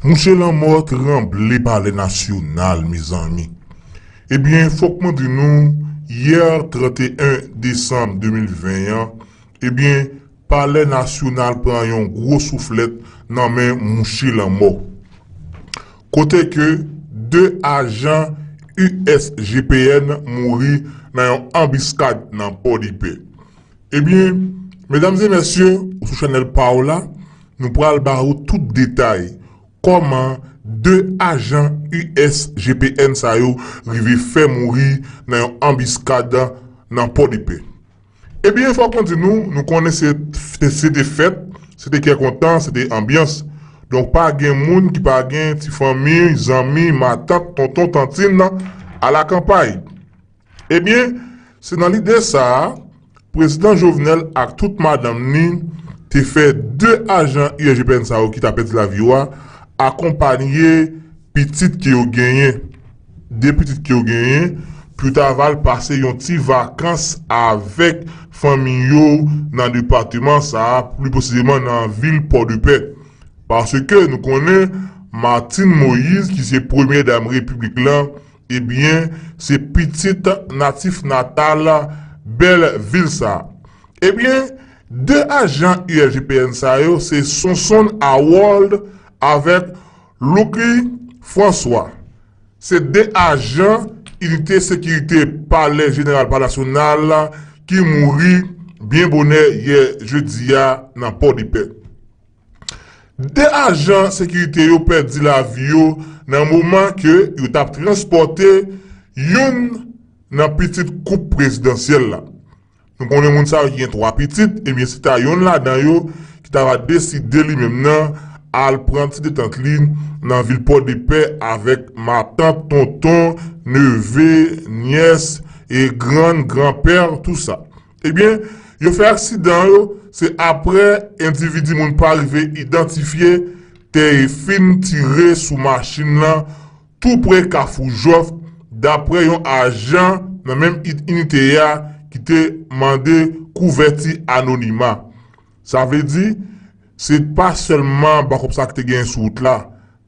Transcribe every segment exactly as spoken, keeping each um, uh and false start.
Mouche lanmò tranble palè nasyonal, mezanmi. Ebyen, fòk mwen di nou, yè trannteyen desanm de mil ven an, ebyen, palè nasyonal pran yon gwo souflèt nan men mouche lanmò. Kote ke de ajan U S G P N mouri nan yon anbiskad nan Pòdepè. Ebyen, medam e mesye, ou sou chanèl pa w la, nou pral ba ou tout detay kòman de ajan U S G P N sa yo rive fè mouri nan yon anbiskad nan Pòdepè. Ebyen, fòk mwen di nou, nou konnen se, se, se te fèt, se te kè kontan, se te anbyans. Donk, pa gen moun ki pa gen ti fanmi, zanmi, matant, tonton, tantin alakanpay. Ebyen, se nan lide sa a, Prezidan Jovenel ak tout madanm ni te fè de ajan U S G P N sa yo ki ta pèdi lavi yo a akonpanye pitit ke yo genyen, de pitit ke yo genyen, pou yo ta va al pase yon ti vakans avèk fanmi yo nan depatman sa a, pli presizeman nan vil Pòdepè. Paske nou konnen Martine Moïse, ki se premye dam repiblik lan, ebyen, se pitit natif natal bèl vil sa a. Ebyen, de ajan U S G P N sa yo, se Sonson Harold avèk Lucky François. Se de ajan inite sekirite palè jeneral palè nasyonal ki mouri byen bonè yè jedi a nan Pòdepè. De ajan sekirite yo pèdi lavi yo nan moman ke yo t ap transpòte youn nan pitit koup prezidansyèl la. Nou konnen moun sa yo ki gen twa pitit, ebyen se ta youn ladan yo ki ta va deside li menm nan al pran ti detant li nan vil Pòdepè avèk matant, tonton, neve, nyès, e grann, granpè, tou sa. Ebyen, yo fè aksidan yo, se apre endividi moun pa rive idantifye te fin tire sou machin nan tou pre Kafou Jòf, dapre yon ajan nan menm inite a ki te mande kouvèti anonima. Sa vle di, se pa sèlman bakòp sa ki te genyen sou wout la,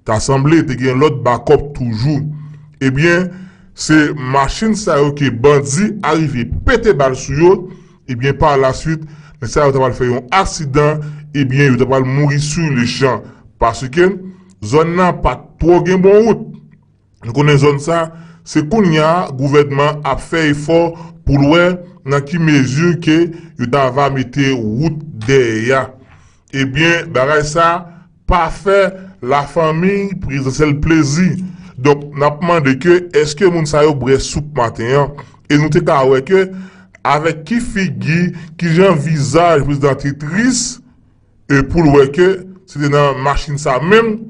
ta sanble te gen lòt bakòp toujou. Ebyen, se machin sa yo ke bandi arive pete bal sou yo, ebyen, pa laswit, nèg sa yo ta pral fè yon aksidan, ebyen, yo ta pral mouri sou lechan. Paske zòn nan pa t twò gen bon wout. Nou konnen zòn sa, se kounye a gouvènman ap fè efò pou l wè nan ki mezi ke yo ta va mete wout dèyè a. Ebyen, bagay sa pa fè lafanmi prezidansyèl plezi. Donk, n ap mande ke èske moun sa yo bwè soup maten an? E nou te ka wè ke avèk ki figi, ki jan vizaj prezidan te tris, e pou l wè ke se te nan machin sa menm,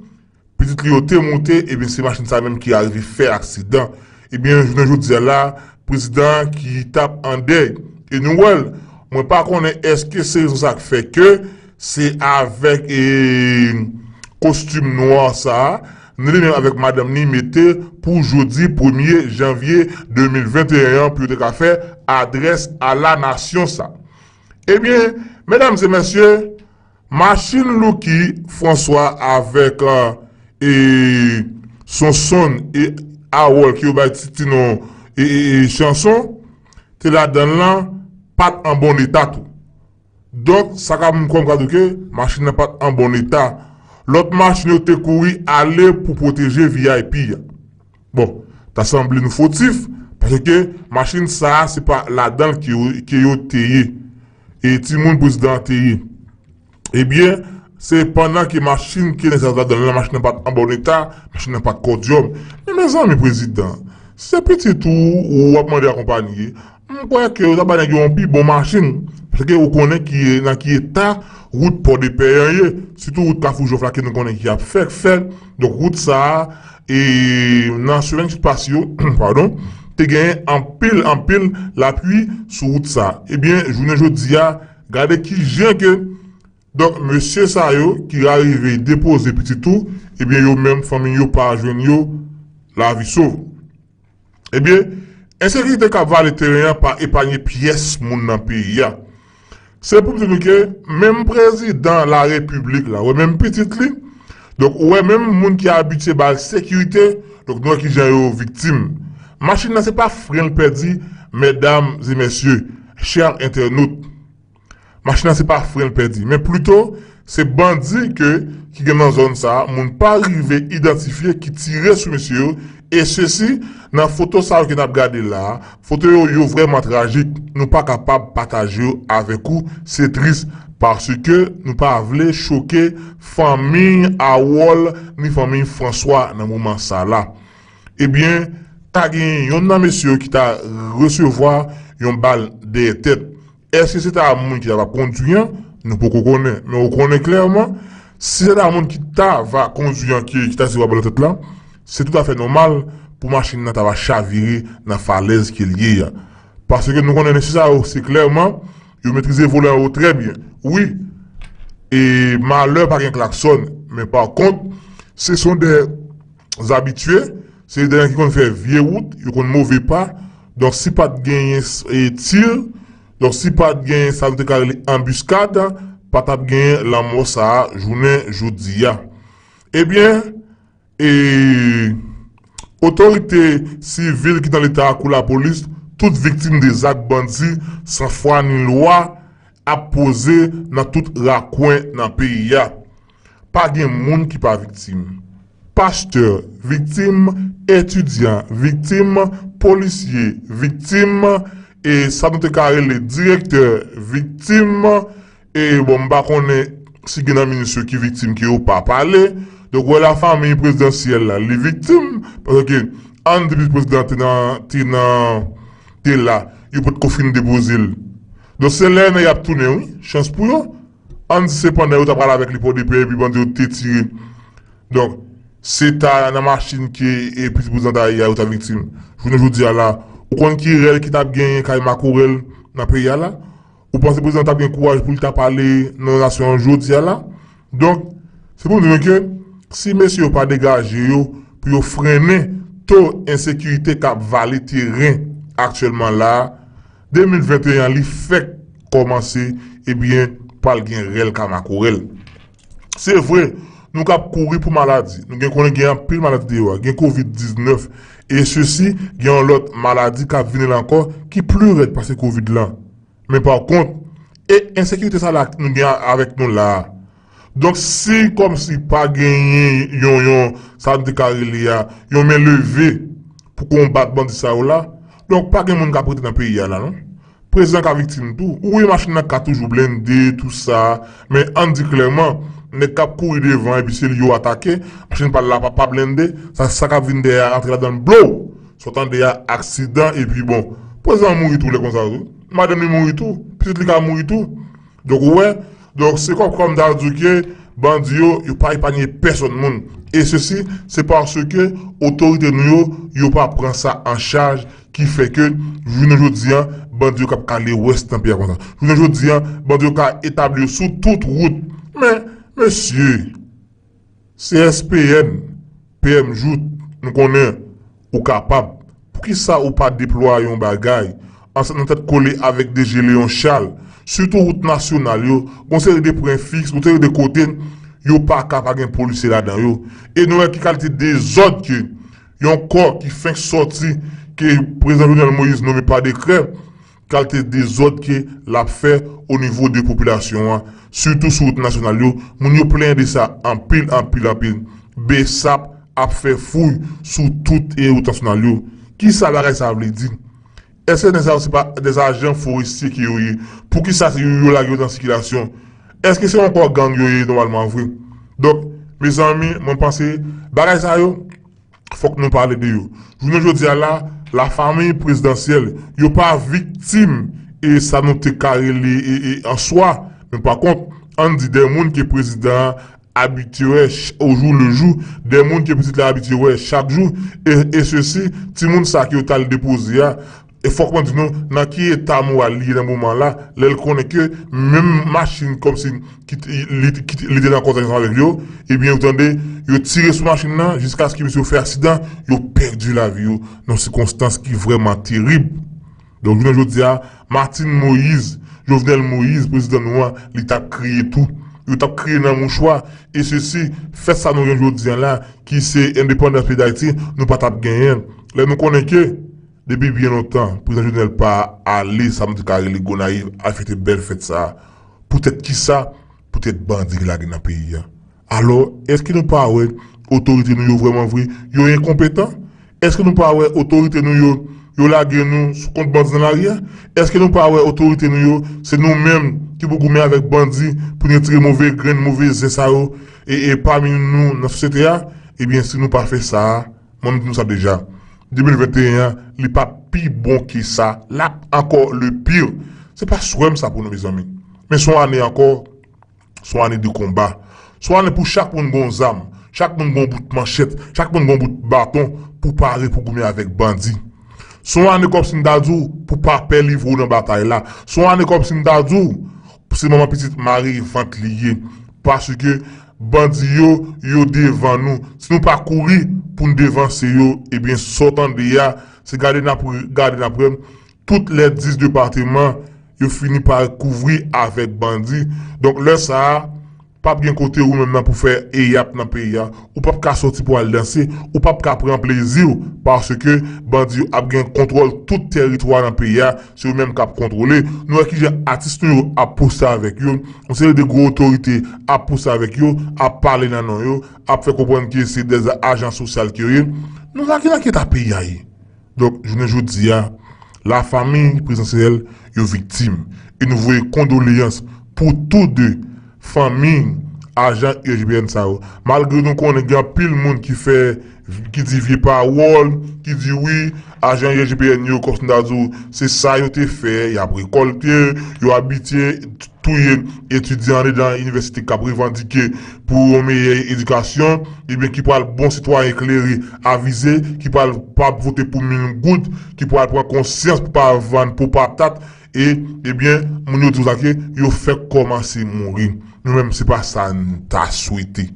pitit li yo te moute, ebyen se machin sa menm ki arive fè aksidan. Ebyen, jounen jodi a la, prezidan ki t ap an dèy. E nou wè l, mwen pa konnen èske se rezon sa k fè ke se avèk e, kostim nwa sa a, ni li menm avèk madanm ni mete pou jodi premye janvye de mil venteyen an pou yo te ka fè adrès a la nasyon sa. Ebyen, medam e mesye, machin Lucky François avèk e, Sonson e Harold ki yo bay ti, ti non e, e, e chanson, te ladan l lan, pa t an bon eta tou. Donk, sa ka moun kwè m ka di w ke machin nan pa t an bon eta. Lòt machin yo te kouri ale pou pwoteje V I P a. Bon, ta sanble nou fotif, paske machin sa a, se pa ladan l ke yo, ke yo te ye. E timoun prezidan an te ye. Ebyen, se pandan ke machin ke nèg sa yo t ap ladan l lan, machin nan pa t an bon eta, machin nan pa t kòdyòm. Men mezanmi, prezidan, se pitit ou ou ap mande akonpanye, m kwè ke ou ta ba nèg yo yon pi bon machin. Paske ou konnen ki, nan ki eta wout Pòdepè an ye, sitou wout Kafou Jòf la ke nou konnen ki ap fèk fè. Donk, wout sa a, e nan semèn ki pase yo, padon, te genyen anpil, anpil lapli sou wout sa a. Ebyen, jounen jodi a, gade ki jan ke, donk, mesye sa yo ki arive depoze pitit ou, ebyen, yo menm, fanmi yo pa jwenn yo, lavi sove. Ebyen, ensekirite k ap vale teren an pa epanye pyès moun nan peyi a. Se pou m di nou ke menm prezidan larepiblik la, wè menm pitit li, Donk, ou wè menm moun ki abitye ba l sekirite, donk nou wè kijan yo viktim. Machin nan se pa fren l pèdi, medam e mesye, chè entènot. Machin nan se pa fren l pèdi, men plito se bandi ke ki gen nan zòn sa a, moun pa rive idantifye ki tire sou mesye yo, e sesi nan foto sa yo ke n ap gade la a, foto yo, yo vrèman trajik, nou pa kapab pataje yo avèk ou, se tris, paske nou pa vle choke fanmi Awòl ni fanmi Franswa nan moman sa la. Ebyen, ta gen yonn nan mesye yo ki ta resevwa yon bal dèyè tèt. Èske se ta moun ki ta va kondwi an? Nou poko konnen. Men ou konnen klèman, si se ta moun ki ta va kondwi an ki, ki ta resevwa bal nan tèt la, se toutafè nòmal pou machin nan ta va chavire nan falèz ke l ye a. Paske nou konnen mesye sa yo, se klèman, yo metrize volan yo trè byen. Wi, e malè pa gen klaksòn, men pa kont, se son de zabitye, se de nèg ki konn fè vye wout, yo konn move pa. Donk, si pa t genyen s- e tir, donk, si pa t genyen sa nou te ka rele anbiskad, pa t ap genyen lanmò sa a jounen jodi a. Ebyen, e otorite sivil ki nan leta kou lapolis, tout viktim de zak bandi san fwa ni lwa ap poze nan tout rakwen nan peyi a. Pa gen moun ki pa viktim. Pastè viktim, etidyan viktim, polisye viktim, e sa nou te ka rele direktè viktim, e bon, m pa konnen si gen nan minis yo ki viktim ke yo pa pale. Donk, wè lafanmi prezidansyèl la, li viktim, paske ann depi prezidan te nan, te nan, te la, yo potko fin depoze l. Donk, se lè nèg y ap tounen, wi, chans pou yo. Ann di se pandan yo ta pral avèk li Pòdepè, epi bandi yo te tire. Donk, se ta nan machin ke, e, pitit prezidan ta ye a, yo ta viktim. Jounen jodi a la, ou konn ki rèl ki t ap genyen kay makorèl nan peyi a la? Ou panse prezidan t ap gen kouraj pou l ta pale nan nasyon an jodi a la? Donk, se pou m di nou ke si mesye yo pa degaje yo pou yo frennen to ensekirite k ap vale teren aktyèlman la a, de mil venteyen an li fèk kòmanse, ebyen, pral gen rèl ka makorèl. Se vre, nou k ap kouri pou maladi. Nou gen konnen gen anpil maladi deyò a. Gen kovid diznèf, e sesi, gen yon lòt maladi k ap vini la ankò ki pli rèd pase kovid lan. Men pa kont, e ensekirite sa la nou gen avèk nou la a. Donk, si kòmsi pa genyen yon, yon, sa nou te ka rele a, yon men leve pou konbat bandi sa yo la, donk pa gen moun k ap rete nan peyi a la, non. Prezidan ka viktim tou. Ou wi, machin nan ka toujou blende, tou sa, men ann di klèman, nèg k ap kouri devan epi se li yo atake, machin pa l la pa, pa blende, sa, sa k ap vin dèyè a antre ladan l blow. Sa w tande a aksidan, epi bon, prezidan mouri tou lè konsa tou. Madanm li mouri tou, pitit li ka mouri tou. Donk, ou wè, donk, se kòm, kòm m ta di w ke bandi yo, yo pa epanye pèsonn moun. E sesi, se paske otorite nou yo, yo pa pran sa an chaj ki fè ke, jounen jodi an, bandi yo k ap kale wès nan peyi a konsa. Jounen jodi an, bandi yo ka etabli yo sou tout wout. Men, mesye, C S P N, P M Jouthe, nou konnen ou kapab. Poukisa ou pa deplwaye yon bagay ansanm nan tèt kole avèk D G Léon Charles, sitou wout nasyonal yo, gon seri de pwen fiks, gon seri de kote yo pa ka pa gen polisye ladan yo. E nou wè ki kalite dezòd ke yon kò ki fenk sòti, ke prezidan Jovenel Moïse nonmen pa dekrè, kalite dezòd ke l ap fè o nivo de popilasyon an, sitou sou wout nasyonal yo. Moun yo plenyen de sa anpil, anpil, anpil. BSAP ap fè fouy sou tout e wout nasyonal yo. Kisa bagay sa vle di? Èske nèg sa yo se pa des agents forestiers ke yo ye? Poukisa se yo, yo lage yo nan sikilasyon? Èske se yon kò gang yo ye nòmalman vre? Donk, mezanmi, mwen panse bagay sa yo, fòk nou pale de yo. Jounen jodi a la, lafanmi prezidansyèl, yo pa viktim e sa nou te ka rele e, e, an swa. Men pa kont, ann di de moun ke prezidan an abitye wè ch- au jour le jour, de moun ke pitit la abitye wè chak jou, e, e sesi, timoun sa ke yo t al depoze a, e fòk mwen di nou, nan ki eta moral li ye nan moman la, lè l konnen ke menm machin kòmsi ki t- li, ki t- li te nan kòz ansanm avèk yo, ebyen, ou tande, yo tire sou machin nan, jiskaske misye yo fè aksidan, yo pèdi lavi yo nan sikonstans ki vrèman terib. Donk, jounen jodi a, Martine Moïse, Jovenel Moïse, prezidan nou an, li t ap kriye tou. yo t ap kriye nan mouchwa, e sesi, fèt sa nou gen jodi a la, ki se endepandans peyi Dayiti, nou pa t ap genyen. Lè nou konnen ke, depi byen lontan, prezidan Jovenel pa ale, sa nou te ka rele Gonayiv, al fete bèl fèt sa a. Poutèt kisa? Poutèt bandi ki lage nan peyi a. Alò, èske nou pa wè otorite nou yo vrèman vre, yo enkonpetan? Èske nou pa wè otorite nou yo, yo lage nou sou kont bandi nan lari a? Èske nou pa wè otorite nou yo, se nou menm ki pou goumen avèk bandi pou n retire move grenn, move zen sa yo e, e pami nou nan sosyete a? Ebyen, si nou pa fè sa a, mwen menm di nou sa deja, de mil venteyen an, li p ap pi bon ke sa, l ap ankò le pire. Se pa swè m sa pou nou, mezanmi. Men se yon ane ankò, se yon ane de konba. Se yon ane pou chak moun gen yon zam, chak moun gen yon bout manchèt, chak moun gen yon bout baton pou pare pou goumen avèk bandi. Se yon ane kòmsi m ta di w pou pa pè livre w nan batay la. Se yon ane kòmsi m ta di w se manman pitit mare vant li ye. Paske bandi yo, yo devan nou. Si nou pa kouri pou n devanse yo, ebyen, sa w tande a, se gade n ap, gade n ap wè m. Tout lè dis depatman, yo fini pa kouvri avèk bandi. Donk, lè sa a, p ap gen kote ou menm nan pou fè eyap nan peyi a. Ou p ap ka sòti pou al danse, ou p ap ka pran plezi w, paske bandi yo ap gen kontwòl tout tèritwa nan peyi a, se yo menm k ap kontwole. Nou wè kijan atis nou yo ap poste avèk yo, yon seri de gwo otorite ap poste avèk yo, ap pale nan non yo, ap fè konprann ke se de ajan sosyal ke yo ye. Nou la ki nan ki eta peyi a ye. Donk, jounen jodi a, lafanmi prezidansyèl yo viktim. E nou voye kondoleyans pou tou de fanmi ajan I G P N sa yo. Malgre nou konnen gen anpil moun ki fè, ki di vye pawòl, ki di wi, ajan I G P N yo, kòmsi m ta di w, se sa yo te fè, y ap rekòlte, yo abitye touye etidyan anndan inivèsite k ap revandike pou yon meyè edikasyon, ebyen, ki pral bon sitwayen klere, avize, ki pral pa vote pou mil goud, ki pral pran konsyans pou pa vann po patat, e, ebyen, moun yo di w sa ke yo fèk kòmanse mouri. Nou menm, se pa sa n ta swete.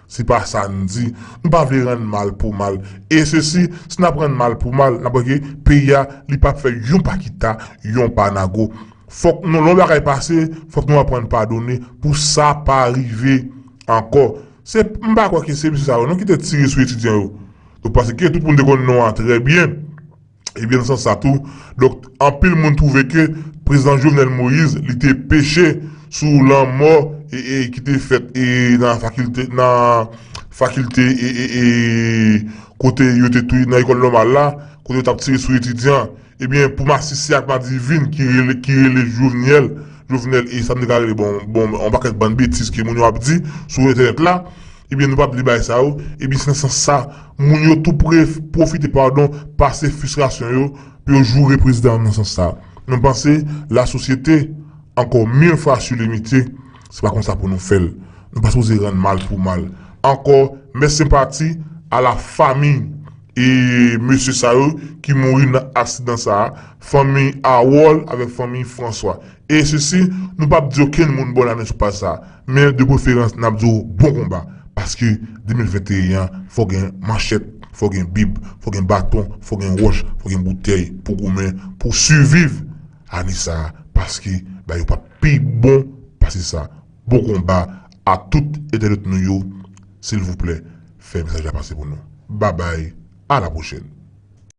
Se pa sa n di. Nou pa vle rann mal pou mal. E sesi, si n ap rann mal pou mal, n ap wè ke peyi a, li p ap fè yon pa kita, yon pa nago. Fòk nou, lè yon bagay pase, fòk nou aprann padone pou sa pa rive ankò. Se, m pa kwè ke se mesye sa yo, non, ki te tire sou etidyan yo. Donk, paske tout moun te konn non an trè byen. Ebyen, nan sans sa tou. Donk, anpil moun twouve ke prezidan Jovenel Moïse, li te peche sou lanmò e, e ki te fèt e nan fakilte, nan fakilte e, e, e kote yo te touye nan lekòl nòmal la, kote yo t ap tire sou etidyan. Ebyen, pou masisi ak madivin ki rele, ki rele Jovenel, Jovenel e sa m te ka rele, bon, bon, yon pakèt bann betiz ke moun yo ap di sou entènèt la, ebyen, nou p ap li bagay sa yo. Ebyen, se nan sans sa, moun yo tou pre-, pwofite, padon, pase fristrasyon yo pou yo joure prezidan an nan sans sa. Nou panse lasosyete, encore mille fois sur limite, se pa konsa pou nou fè l. Nou pa sipoze rann mal pou mal. Ankò, mes sympathies à la famille e mesye sa yo ki mouri nan aksidan sa a, fanmi Harold avèk fanmi François. E sesi, nou p ap di okenn moun bòn ane sou paj sa a. Men de preferans, n ap di w bon konba. Paske de mil venteyen an, fò gen manchèt, fò gen bib, fò gen baton, fò gen wòch, fò gen boutèy pou goumen, pou siviv ane sa a. Paske bagay yo p ap pi bon pase sa. Bon konba a tout entènot nou yo. Silvouplè, fè mesaj la pase pou nou. Babay, a la pwochèn.